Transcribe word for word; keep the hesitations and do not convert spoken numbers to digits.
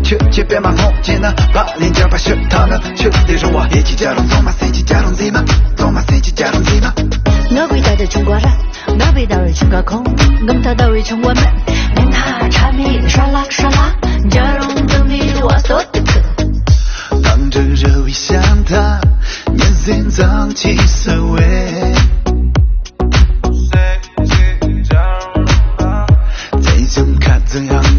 ཁྱོད་ཀྱི་པད་མ་ལྷོང་བྱས་ན། བག་ལེན་བརྒྱབ་པ་ཤོད་ཐང་ན། ཁྱོད་དེ་རུང་བ་ཡེ་ཅི་བྱ་རུང་། གཙང་མ་སེ་ཅི་བྱ་རུང་འཛིན་མ། གཙང་མ་སེ་ཅི་བྱ་རུང་འཛིན་མ། ང་གི་ད་ལྟ་ཆུང་ཀ་ར། ང་བི་ད་རུ་ཆུང་ཀ་ཁོང་། གམ་ད་ད་བི་ཆུང་བ་མེད། མེད་ན་ཁྲ་མི་ཧྲ་ལག་ཧྲ་ལག་རྒྱ་རུང་དུ་མི་བ་སོ་ཏི་ཏི། དང་འབྲེལ་ར་བའི་ཤ་མཐའ། ཉིན་ཟིན་ཙང་ཅི་སུ་བས། དེ་བྱུང་ཁ་ཚ་ཡང་